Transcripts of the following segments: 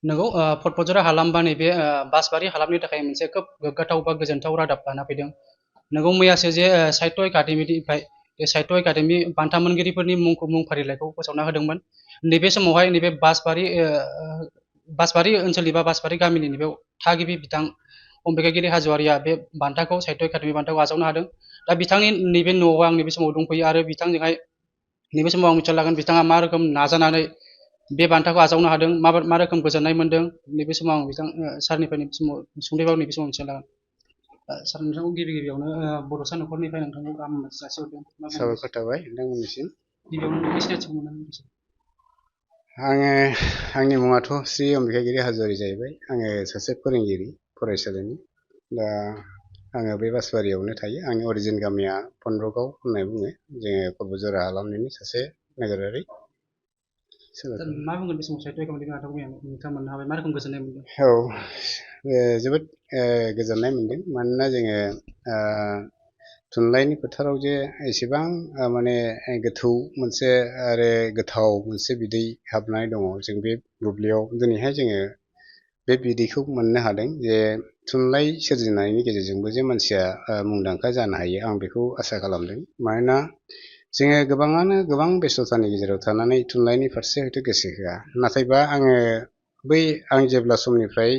नंगौ फटफजरा हालाम बा नैबे बासबारि हालामनि थाखाय मोनसे खोब गोग्गाथाव बा गोजोनथाव रादाब लाना फैदों। नंगौ मैयासो जे साहित्य एकाडेमिनिफ्राय बे साहित्य एकाडेमि बान्था मोनगिरिफोरनि मुं फारिलाइखौ फोसावना होदोंमोन। नैबे समावहाय नैबे बासबारि ओनसोलनि बा बासबारि गामिनि नैबे थागिबि बिथां अम्बिकागिरि हाज'वारिया बे बान्थाखौ साहित्य एकाडेमि बान्थाखौ आजावनो हादों। दा बिथांनि नैबे न'आव आं नैबे समाव दंफैयो आरो बिथांजोंहाय नैबे समाव आं मिथिना लागोन बिथाङा मा रोखोम नाजानानै बे बान्थाखौ आजावनो हादों, मा रोखोम गोजोननाय मोनदों। नैबे समाव आं बिथां सारनिफ्राय नैबे समाव सुंद'यैबाबो नैबे समाव मिथिना लागोन। सार नोंथांखौ गिबियावनो बड'सा न'खरनिफ्राय नोंथांखौ गाहाम हामलायथि जासिहरदों। साबायखर थाबाय नोंथांमोननिसिम। गिबियावनो नोंनि सिनायथिखौ मोननानै आंनि मुङाथ' श्री अम्बिकागिरि हाज'वारि जाहैबाय। आङो सासे फोरोंगिरि फरायसालिनि। दा आङो बे बासबारियावनो थायो। आंनि अरिजिन गामिया पन्द्रगाव होननाय बुङो। जोङो फटबजरा हालामनिनो सासे नोगोरारि। मा बुंगोन बे समाव साहित्य एकाडेमि बान्थाखौ नोंथाङा मोननो हाबाय, मा रोखोम गोजोननाय मोनदों? औ, जोबोद गोजोननाय मोनदों। मानोना जोङो थुनलाइनि फोथाराव जे एसेबां माने गोथौ मोनसे आरो गोथाव मोनसे बिदै हाबनाय दङ, जों बे बुब्लियाव दिनैहाय जोङो बे बिदैखौ मोननो हादों जे थुनलाइ सोरजिनायनि गेजेरजोंबो जे मानसिया मुंदांखा जानो हायो। आं बेखौ आसा खालामदों। मानोना जोङो गोबाङानो गोबां बेस्थ'तानि गेजेराव थानानै थुनलाइनि फारसे हयथ' गोसो होआ। नाथायबा आं जेब्ला समनिफ्राय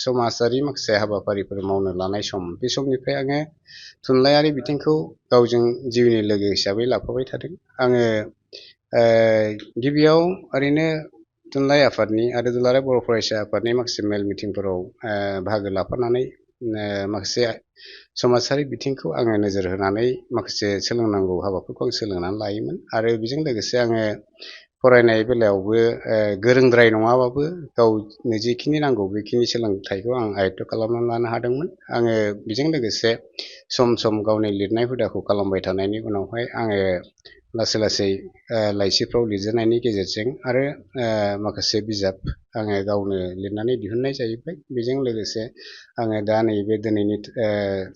समाजारि माखासे हाबाफारिफोर मावनो लानाय सम, बे समनिफ्राय आङो थुनलाइयारि बिथिंखौ गावजों जिउनि लोगो हिसाबै लाफाबाय थादों। आङो गिबियाव ओरैनो थुनलाइ आफादनि आरो दुलाराय बर' फरायसा आफादनि माखासे मेल मिटिंफोराव बाहागो लाफानानै माखासे समाजारि बिथिंखौ आङो नोजोर होनानै माखासे सोलोंनांगौ हाबाफोरखौ आं सोलोंनानै लायोमोन। आरो बेजों लोगोसे आङो फरायनाय बेलायावबो गोरोंद्राय नङाबाबो गावनो जिखिनि नांगौ बेखिनि सोलोंथाइखौ आं आयत्त' खालामनानै लानो हादोंमोन। आङो बेजों लोगोसे सम सम गावनि लिरनाय हुदाखौ खालामबाय थानायनि उनावहाय आङो लासै लासै लाइसिफ्राव लिरजेननायनि गेजेरजों आरो माखासे बिजाब आङो गावनो लिरनानै दिहुननाय जाहैबाय। बेजों लोगोसे आङो दा नैबे दिनैनि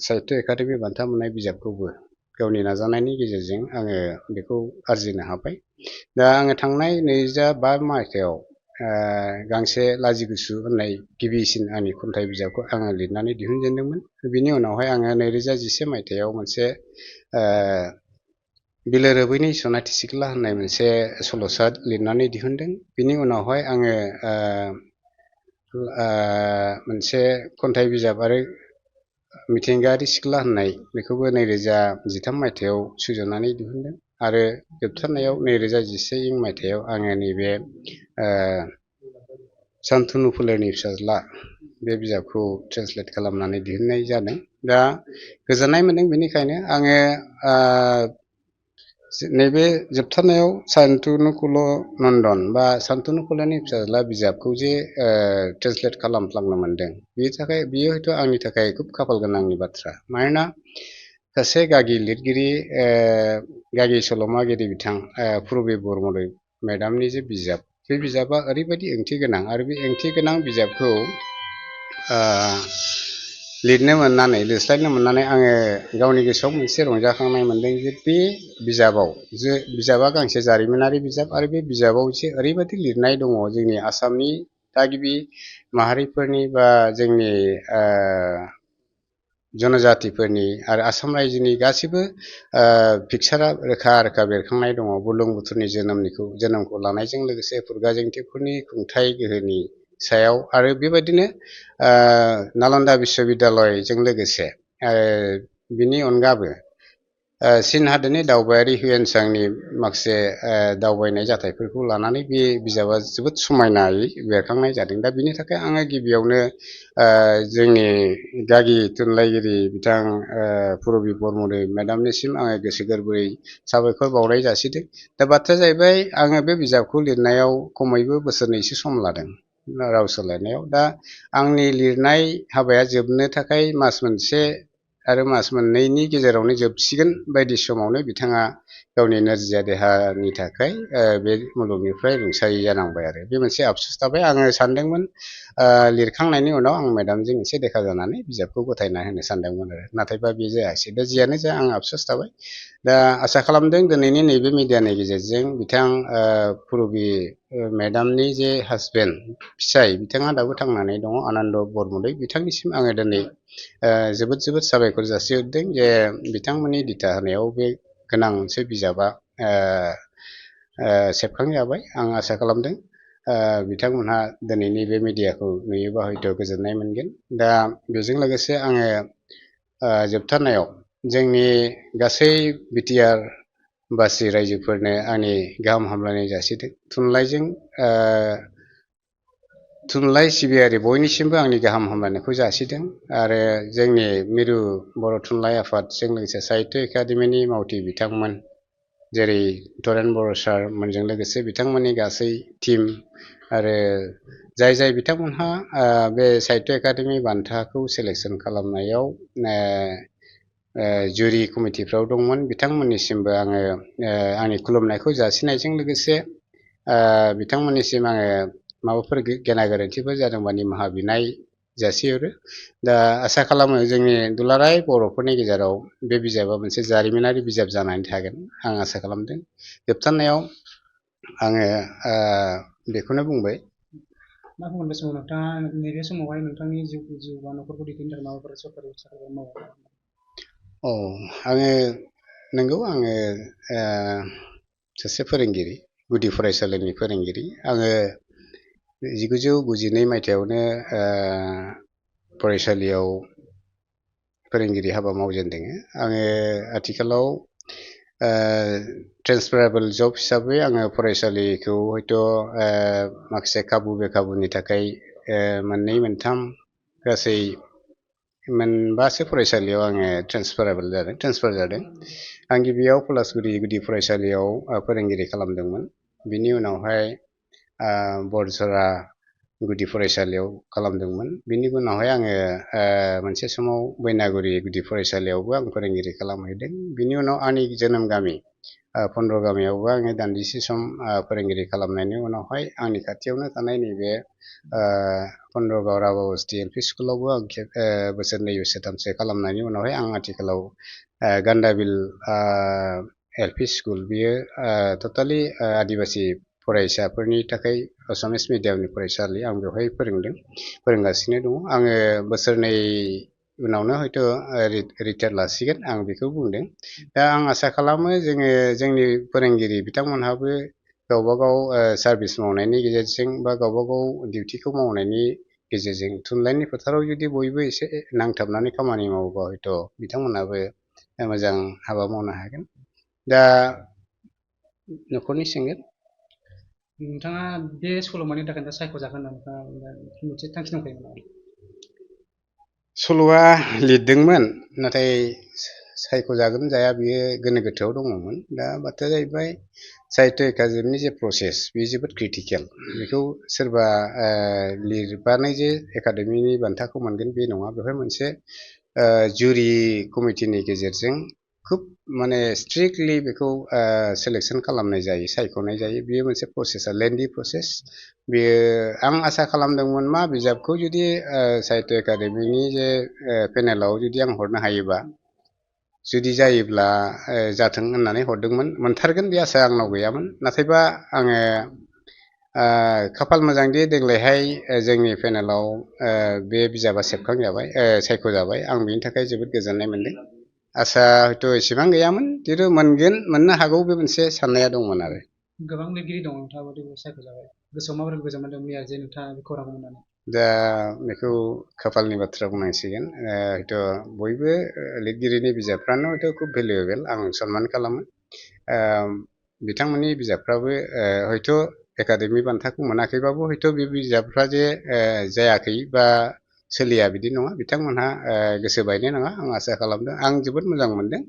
साहित्य एकाडेमि बान्था मोननाय बिजाबखौबो गावनि नाजानायनि गेजेरजों आङो बेखौ आरजिनो हाबाय। दा आङो थांनाय 2005 मायथाइयाव गांसे लाजिगुसु होननाय गिबिसिन आंनि खन्थाइ बिजाबखौ आङो लिरनानै दिहुनजेनदोंमोन। बिनि उनावहाय आङो 2011 मायथाइयाव मोनसे बिलो रोबैनि सनाथि सिख्ला होननाय मोनसे सल'सा लिरनानै दिहुनदों। बिनि उनावहाय आङो मोनसे खन्थाइ बिजाब आरो मिथिंगायारि सिख्ला होननाय बेखौबो 2013 मायथाइयाव सुजुनानै दिहुनदों। आरो जोबथारनायाव 2011 मायथाइयाव आङो नैबे सानथुनु फोलेरनि फिसाज्ला बे बिजाबखौ ट्रेन्सलेट खालामनानै दिहुननाय जादों। दा गोजोननाय मोनदों। बेनिखायनो आङो नैबे जोबथारनायाव सान्तनुकुल नन्दन बा सान्तनु फोलेरनि फिसाज्ला बिजाबखौ जे ट्रेन्सलेट खालामफ्लांनो मोनदों, बियो हयथ' आंनि थाखाय खुब खाफाल गोनांनि बाथ्रा। मानोना सासे गागि लिरगिरि, गागि सल'मागिरि बिथां पुरबि बरम'दै मेडामनि जे बिजाब, बे बिजाबा ओरैबायदि ओंथि गोनां। आरो बे ओंथि गोनां बिजाबखौ लिरस्लायनो मोननानै आङो गावनि गोसोआव मोनसे रंजाखांनाय मोनदों जे बे बिजाबा गांसे जारिमिनारि बिजाब। आरो बे बिजाबाव जे ओरैबायदि लिरनाय दङ जोंनि आसामनि थागिबि माहारिफोरनि बा जोंनि जनजातिफोरनि आरो आसाम रायजोनि गासैबो पिकचारा रोखा रोखा बेरखांनाय दङ। बुरलुंबुथुरनि जोनोमखौ लानायजों लोगोसे फुरगाजेंथिफोरनि खुंथाइ गोहोनि सायाव, आरो बेबायदिनो नालन्दा बिश्वबिद्यालयजों लोगोसे बिनि अनगाबो चीन हादोरनि दावबायारि हुयेनसांनि माखासे दावबायनाय जाथायफोरखौ लानानै बे बिजाबा जोबोद समायनायै बेरखांनाय जादों। दा बिनि थाखाय आङो गिबियावनो जोंनि गागि थुनलाइगिरि बिथां पुरबि बरम'दै मेडामनिसिम आङो गोसो गोरबोयै साबायखर बावनाय जासिदों। दा बाथ्राया जाहैबाय, आङो बे बिजाबखौ लिरनायाव खमैबो बोसोरनैसो सम लादों राव सोलायनायाव। दा आंनि लिरनाय हाबाया जोबनो थाखाय मास मोनसे आरो मास मोननैनि गेजेरावनो जोबसिगोन बायदि समावनो बिथाङा गावनि नोरजिया देहानि थाखाय बे मुलुगनिफ्राय रुंसारि जानांबाय। आरो बे मोनसे आफसुस थाबाय। आङो सानदोंमोन लिरखांनायनि उनाव आं मेडामजों एसे देखा जानानै बिजाबखौ गथायना होनो सानदोंमोन। आरो नाथायबा बे जायासै। दा जियानो जा आं आफसुस थाबाय। दा आसा खालामदों दिनैनि नैबे मिडियानि गेजेरजों बिथां पुरबि मेडामनि जे हासबेन्ड फिसाय बिथाङा दाबो थांनानै दङ आनन्द बरमदै बिथांनिसिम आङो दिनै जोबोद जोबोद साबायखर जासिहरदों जे बिथांमोननि दिथा होनायाव बे गोनां मोनसे बिजाबा सेबखांजाबाय आं आसा खालामदों बिथांमोनहा दिनैनि बे मिडियाखौ नुयोबा हयथ' गोजोननाय मोनगोन दा बेजों लोगोसे आङो जोबथारनायाव जोंनि गासै बिटिआर बासि रायजोफोरनो आंनि गाहाम हामलायनाय जासिदों थुनलाइ सिबियारि बयनिसिमबो आंनि गाहाम हामलायनायखौ जासिदों आरो जोंनि मिरु बर' थुनलाइ आफादजों लोगोसे साहित्य एकाडेमिनि मावथि बिथांमोन जेरै तरेन बर' सारमोनजों लोगोसे बिथांमोननि गासै टिम आरो जाय बिथांमोनहा बे साहित्य एकाडेमि बान्थाखौ सेलेक्सन खालामनायाव जुरि कमिटिफ्राव दंमोन बिथांमोननिसिमबो आङो आंनि खुलुमनायखौ जासिनायजों लोगोसे बिथांमोननिसिम आङो माबाफोर गेना गोरोन्थिफोर जादोंबा निमाहा बिनाय जासिहरो दा आसा खालामो जोंनि दुलाराय बर'फोरनि गेजेराव बे बिजाबा मोनसे जारिमिनारि बिजाब जानानै थागोन आं आसा खालामदों जोबथारनायाव आङो बेखौनो बुंबाय मा बुंगोन बे समाव नोंथाङा नैबे समावहाय नोंथांनि जिउ बा न'खरखौ दैदेननो थाखाय माबाफोर सरकारि साख्रि मावो आङो नंगौ आङो सासे फोरोंगिरि गुदि फरायसालिनि फोरोंगिरि आङो 1992 मायथाइयावनो फरायसालियाव फोरोंगिरि हाबा मावजेनदों आङो आथिखालाव ट्रेन्सफारेबल जब हिसाबै आङो फरायसालिखौ हयथ' माखासे खाबु बेखाबुनि थाखाय मोननै मोनथाम गासै मोनबासो फरायसालियाव आङो ट्रेन्सफार जादों आं गिबियाव पलासगुरि गुदि फरायसालियाव फोरोंगिरि खालामदोंमोन बिनि उनावहाय बरजरा गुदि फरायसालियाव खालामदोंमोन बिनि उनावहाय आङो मोनसे समाव बैनागुरि गुदि फरायसालियावबो आं फोरोंगिरि खालामहैदों बिनि उनाव आंनि जोनोम गामि फन्द्रगामियावबो आङो दान्दिसे सम फोरोंगिरि खालामनायनि उनावहाय आंनि खाथियावनो थानाय नैबे फन्द्रगाव राभाबस्ति एल पि स्कुलावबो आं बोसोरनै बोसोरथामसो खालामनायनि उनावहाय आं आथिखालाव गान्दाबिल एल पि स्कुल बियो टटेलि आदिबासि फरायसाफोरनि थाखाय एसामिस मिडियामनि फरायसालि आं बेवहाय फोरोंगासिनो दङ आङो बोसोरनै उनावनो हयथ' रिटायार लासिगोन आं बेखौ बुंदों दा आं आसा खालामो जोंनि फोरोंगिरि बिथांमोनहाबो गावबागाव सार्भिस मावनायनि गेजेरजों बा गावबागाव डिउटिखौ मावनायनि गेजेरजों थुनलाइनि फोथाराव जुदि बयबो एसे नांथाबनानै खामानि मावोबा हयथ' बिथांमोनहाबो मोजां हाबा मावनो हागोन दा न'खरनि सोंगोन नोंथाङा बे सल'मानि थाखाय दा सायख'जागोन नोंथाङा मोनसे थांखि दंखायोमोन सल'आ लिरदोंमोन नाथाय सायख'जागोन जाया बियो गोनो गोथोआव दङमोन दा बाथ्राया जाहैबाय साहित्य एकाडेमिनि जे प्रसेस बेयो जोबोद क्रिटिकेल बेखौ सोरबा लिरबानो जे एकाडेमिनि बान्थाखौ मोनगोन बे नङा बेवहाय मोनसे जुरि कमिटिनि गेजेरजों खुब माने स्ट्रिक्टलि बेखौ सेलेक्सन खालामनाय जायो सायख'नाय जायो बेयो मोनसे प्रसेसा लेन्डि प्रसेस बेयो आं आसा खालामदोंमोन मा बिजाबखौ जुदि साहित्य एकाडेमिनि जे पेनेलाव जुदि आं हरनो हायोबा जुदि जायोब्ला जाथों होननानै हरदोंमोन मोनथारगोन बे आसाया आंनाव गैयामोन नाथायबा आङो खाफाल मोजांदि देग्लायहाय जोंनि पेनेलाव बे बिजाबा सेबखांजाबाय सायख'जाबाय आं बेनि थाखाय जोबोद गोजोननाय मोनदों आसा हयथ' एसेबां गैयामोन खिन्थु मोननो हागौ बे मोनसे साननाया दंमोन आरो गोबां लिरगिरि दं नोंथाङाबो सायख'जाबाय गोसोआव माबोरै गोजोन मोनदों मैया जे नोंथाङा बे खौरांखौ मोननानै दा बेखौ खाफालनि बाथ्रा बुंनांसिगोन हयथ' बयबो लिरगिरिनि बिजाबफ्रानो हयथ' खुब भेलुएबोल आं सनमान खालामो बिथांमोननि बिजाबफ्राबो हयथ' एकाडेमि बान्थाखौ मोनाखैबाबो हयथ' बे बिजाबफ्रा जे जायाखै बा सोलिया बिदि नङा बिथांमोनहा गोसो बायनो नाङा आं आसा खालामदों आं जोबोद मोजां मोनदों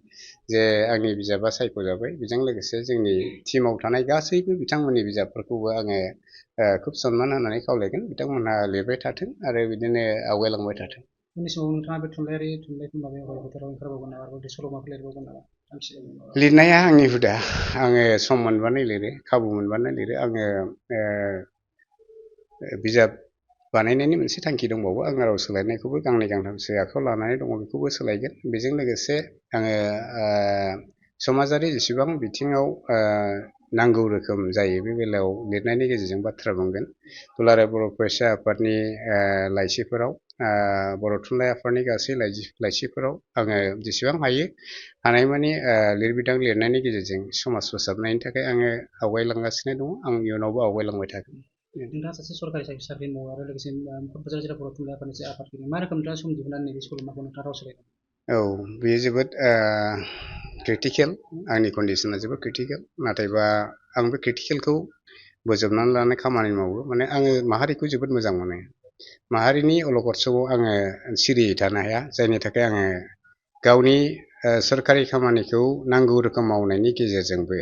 जे आंनि बिजाबा सायख'जाबाय बेजों लोगोसे जोंनि टिमाव थानाय गासैबो बिथांमोननि बिजाबफोरखौबो आङो खुब सनमान होनानै खावलायगोन बिथांमोनहा लिरबाय थाथों आरो बिदिनो आवगायलांबाय थाथों उननि समाव नोंथाङा बे थुनलाइखौ माबायाव फोथाराव ओंखारबावगोन नामा आरो सल'माफोर लिरबावगोन नामा लिरनाया आंनि हुदा आङो सम मोनबानो लिरो खाबु मोनबानो लिरो आङो बिजाब बानायनायनि मोनसे थांखि दंबावो आं राव सोलायनायखौबो गांनै गांथामसो आखायाव लानानै दङ बेखौबो सोलायगोन बेजों लोगोसे आङो समाजारि जेसेबां बिथिङाव नांगौ रोखोम जायो बे बेलायाव लिरनायनि गेजेरजों बाथ्रा बुंगोन। दुलाराय बर' फरायसा आफादनि लाइसिफोराव बर' थुनलाइ आफादनि गासै लाइसिफोराव आङो जेसेबां हायो हानायमानि लिरबिदां लिरनायनि गेजेरजों समाज फोसाबनायनि थाखाय आङो आवगायलांगासिनो दङ। आं इयुनावबो आवगायलांबाय थागोन। नोंथाङा सासे सरकारि साख्रि मावो आरो लोगोसे क'क्राझार जिल्ला बर' थुनलाइ आफादनि आफादगिरि, मा रोखोम नोंथाङा सम दिहुननानै नैबे सल'माखौ नोंथाङा राव सोलायदों? औ, बेयो जोबोद क्रिटिकेल, आंनि कन्डिसना जोबोद क्रिटिकेल। नाथायबा आं बे क्रिटिकेलखौ बोजबनानै लानाय खामानि मावो। माने आङो माहारिखौ जोबोद मोजां मोनो। माहारिनि अलखदसआव आङो सिरियै थानो हाया, जायनि थाखाय आङो गावनि सोरखारि खामानिखौ नांगौ रोखोम मावनायनि गेजेरजोंबो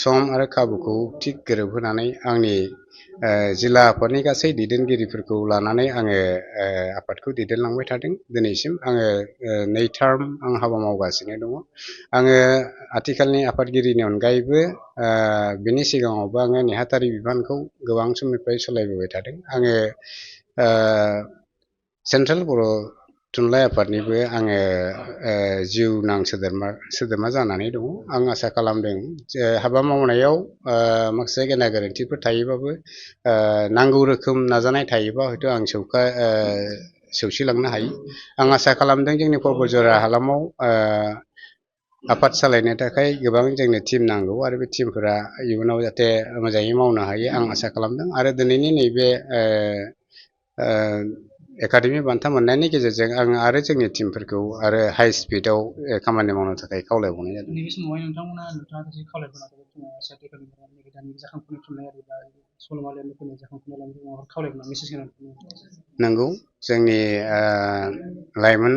सम आरो खाबुखौ थिग गोरोबहोनानै आंनि जिल्ला आफादनि गासै दैदेनगिरिफोरखौ लानानै आङो आफादखौ दैदेनलांबाय थादों। दिनैसिम आङो 2 टार्म आं हाबा मावगासिनो दङ। आङो आथिखालनि आफादगिरिनि अनगायैबो बिनि सिगाङावबो आङो नेहाथारि बिबानखौ गोबां समनिफ्राय सालायबोबाय थादों। आङो सेन्ट्रेल बर' थुनलाइ आफादनिबो आङो जिउनां सोद्रोमा जानानै दङ। आं आसा खालामदों जे हाबा मावनायाव माखासे गेना गोरोन्थिफोर थायोबाबो नांगौ रोखोम नाजानाय थायोबा हयथ' आं सौसिलांनो हायो। आं आसा खालामदों जोंनि क'क्राझार हालामाव आफाद सालायनो थाखाय गोबां जोंनो टिम नांगौ आरो बे टिमफोरा इयुनाव जाहाथे मोजाङै मावनो हायो आं आसा खालामदों। आरो दिनैनि नैबे एकाडेमि बान्था मोननायनि गेजेरजों आङो आरो जोंनि टिमफोरखौ आरो हाइ स्पिडआव खामानि मावनो थाखाय खावलायबावनाय जादों। नैबे समावहाय नोंथाङा खावलायबोनाय जाखांफुनाय थुनलाइयारि बा सल'मा लिरनायफोरनि जाखांफुनाय लाइमोनफोरखौ खावलायबोनाय मेसेज होनानै नंगौ, जोंनि लाइमोन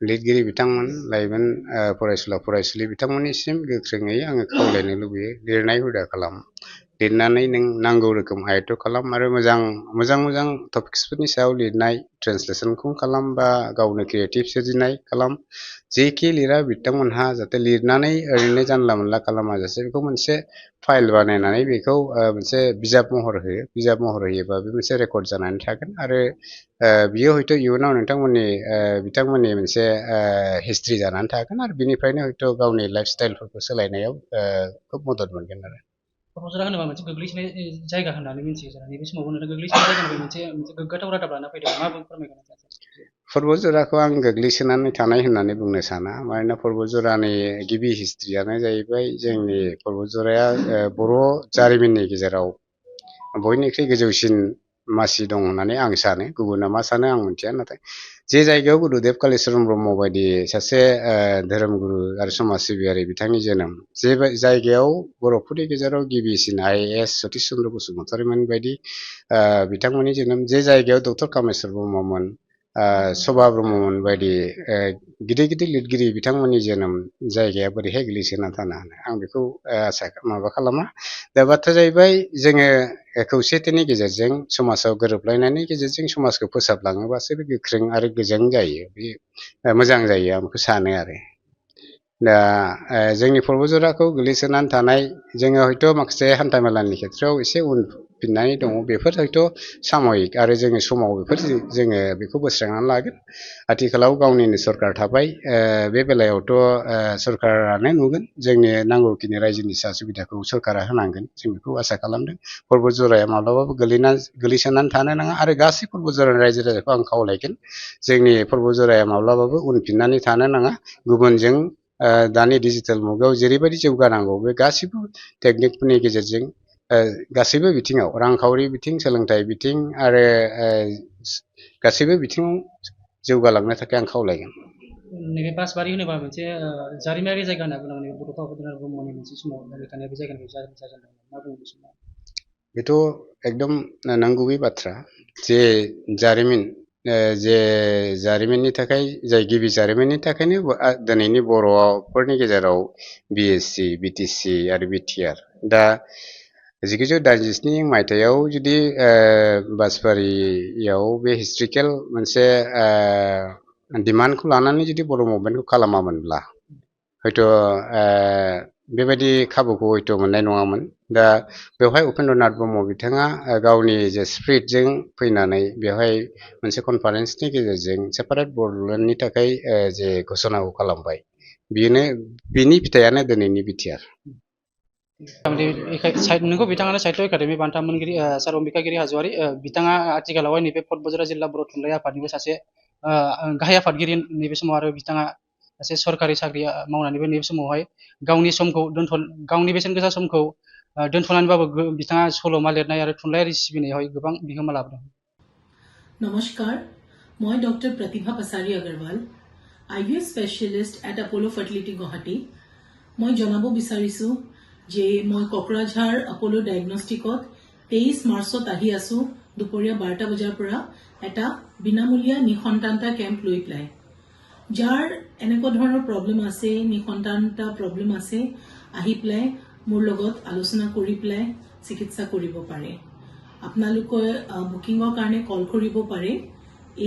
लिरगिरि बिथांमोन, लाइमोन फरायसुला फरायसुलि बिथांमोननिसिम गोख्रोङै आङो खावलायनो लुबैयो, लिरनाय हुदा खालाम। लिरनानै नों नांगौ रोखोम आयत्त' खालाम आरो मोजां टपिक्सफोरनि सायाव लिरनाय ट्रेन्सलेसनखौ खालाम बा गावनो क्रियेटिभ सोरजिनाय खालाम। जेखि लिरा बिथांमोनहा जाहाथे लिरनानै ओरैनो जानला मोनला खालामाजासे बेखौ मोनसे फाइल बानायनानै बेखौ मोनसे बिजाब महर होयो। बिजाब महर होयोबा बे मोनसे रेकर्ड जानानै थागोन आरो बियो हयथ' इयुनाव बिथांमोननि मोनसे हिस्ट्रि जानानै थागोन आरो बिनिफ्रायनो हयथ' गावनि लाइफ स्टाइलफोरखौ सोलायनायाव खोब मदद मोनगोन आरो। क'क्राझार होनोबा मोनसे गोग्लैसोनाय जायगा होननानै मिथियो जाना, नैबे समावबो नोंथाङा गोग्लैसोनाय जायगानिफ्राय मोनसे गोग्गाथाव रादाब लाना फैदों, मा फोरमायगोन? पर्बतजराखौ आं गोग्लैसोनानै थानाय होननानै बुंनो साना। मानोना पर्बतजरानि गिबि हिस्ट्रियानो जाहैबाय जोंनि पर्बतजराया बर' जारिमिननि गेजेराव बयनिख्रुइ गोजौसिन मासि दं होननानै आं सानो। गुबुना मा सानो आं मिथिया, नाथाय जे जायगायाव गुरुदेब कालिचरन ब्रह्म बायदि सासे धोरोमगुरु आरो समाज सिबियारि बिथांनि जोनोम, जे जायगायाव बर'फोरनि गेजेराव गिबिसिन IAS सतिश चन्द्र बसुमतारीमोन बायदि बिथांमोननि जोनोम, जे जायगायाव डक्टर कामेस्वर ब्रह्ममोन, सभा ब्रह्ममोन बायदि गिदिर लिरगिरि बिथांमोननि जोनोम जायगाया बोरैहाय गोग्लैसोनानै थानो हानो, आं बेखौ आसा खालामा। दा बाथ्राया जाहैबाय जोङो खौसेथिनि गेजेरजों समाजाव गोरोबलायनायनि गेजेरजों समाजखौ फोसाबलाङोबासो बे गोख्रों आरो गोजों जायो, बे मोजां जायो, आं बेखौ सानो आरो। दा जोंनि पर्बतजराखौ गोग्लैसोनानै थानाय, जोङो हयथ' माखासे हान्थामेलानि खेथ्रआव एसे उनफिननानै दङ, बेफोर हयथ' सामयिक आरो जोङो समाव जोङो बेखौ बोस्रांनानै लागोन। आथिखालाव गावनिनो सरकार थाबाय, बे बेलायावथ' सरकारानो नुगोन, जोंनि नांगौखिनि रायजोनि सुबिदाखौ सरकारा होनांगोन, जों बेखौ आसा खालामदों। पर्बतजराया माब्लाबाबो गोग्लैसोनानै थानो नाङा आरो गासै पर्बतजरानि रायजो राजाखौ आं खावलायगोन, जोंनि पर्बतजराया माब्लाबाबो उनफिननानै थानो नाङा। गुबुनजों दानि डिजिटेल मुगायाव जेरैबायदि जौगानांगौ, बे गासैबो टेकनिकफोरनि गेजेरजों गासैबो बिथिङाव, रांखावरि बिथिं, सोलोंथाइ बिथिं आरो गासैबो बिथिङाव जौगालांनो थाखाय आं खावलायगोन। नैबे बासबारि होनोबा मोनसे जारिमिनारि जायगा होनना बुंनांगोन। बड'फा उपेन्द्रनाथ ब्रह्मनि मोनसे समाव थानाय बे जायगानिफ्राय जाजेनदों, मा बुङो बे समाव? बेथ' एकदम नंगुबै बाथ्रा, जे जारिमिननि थाखाय, जाय गिबि जारिमिननि थाखायनो दिनैनि बर'फोरनि गेजेराव BSc, BTC आरो BTR, दा 1987 मायथाइयाव जुदि बासबारियाव बे हिस्ट्रिकेल मोनसे डिमान्डखौ लानानै जुदि बर' मुभमेन्टखौ खालामामोनब्ला हयथ' बेबायदि खाबुखौ हयथ' मोननाय नङामोन। दा बेवहाय उपेन्द्रनाथ ब्रह्म बिथाङा गावनि जे स्पिरिटजों फैनानै बेवहाय मोनसे कनफारेन्सनि गेजेरजों सेपारेट बड'लेण्डनि थाखाय जे घोषणाखौ खालामबाय, बिनि फिथाइयानो दिनैनि बिटिआर। नोंगौ बिथाङानो साहित्य एकाडेमि बान्था मोनगिरि सार अम्बिकागिरि हाज'वारि बिथाङा आथिखालावहाय नैबे क'क्राझार जिल्ला बर' थुनलाइ आफादनिबो सासे गाहाय आफादगिरि नैबे समाव आरो बिथाङा सासे सरकारि साख्रि मावनानैबो नैबे समावहाय गावनि समखौ गावनि बेसेन गोसा समखौ दोनथ'नानैबाबो बिथाङा सल'मा लिरनाय आरो थुनलाइयारि सिबिनायावहाय गोबां बिहोमा लाबोदों। नमस्कार, মই ডক্টৰ प्रतिभा पसारी अग्रवाल, IVF স্পেচিয়েলিষ্ট এট আপ'লো ফাৰ্টিলিটি গুৱাহাটী। মই জনাব বিচাৰিছো যে মই কোকৰাঝাৰ আপ'লো ডায়েগনষ্টিকত 23 মাৰ্চত আহি আছো দুপৰীয়া 12টা বজাৰ পৰা এটা বিনামূলীয়া নিসন্তানতা কেম্প লৈ পেলাই। যাৰ এনেকুৱা ধৰণৰ প্ৰব্লেম আছে, নিসন্তানতা প্ৰব্লেম আছে, আহি পেলাই মোৰ লগত আলোচনা কৰি পেলাই চিকিৎসা কৰিব পাৰে। আপোনালোকে বুকিঙৰ কাৰণে কল কৰিব পাৰে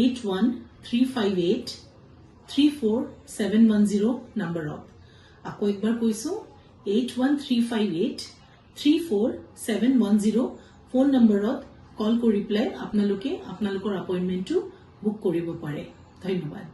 8135834710 নম্বৰত। আকৌ একবাৰ কৈছো 8135834710 ফোন নম্বৰত কল কৰি পেলাই আপোনালোকে আপোনালোকৰ এপইণ্টমেণ্টটো বুক কৰিব পাৰে। ধন্যবাদ।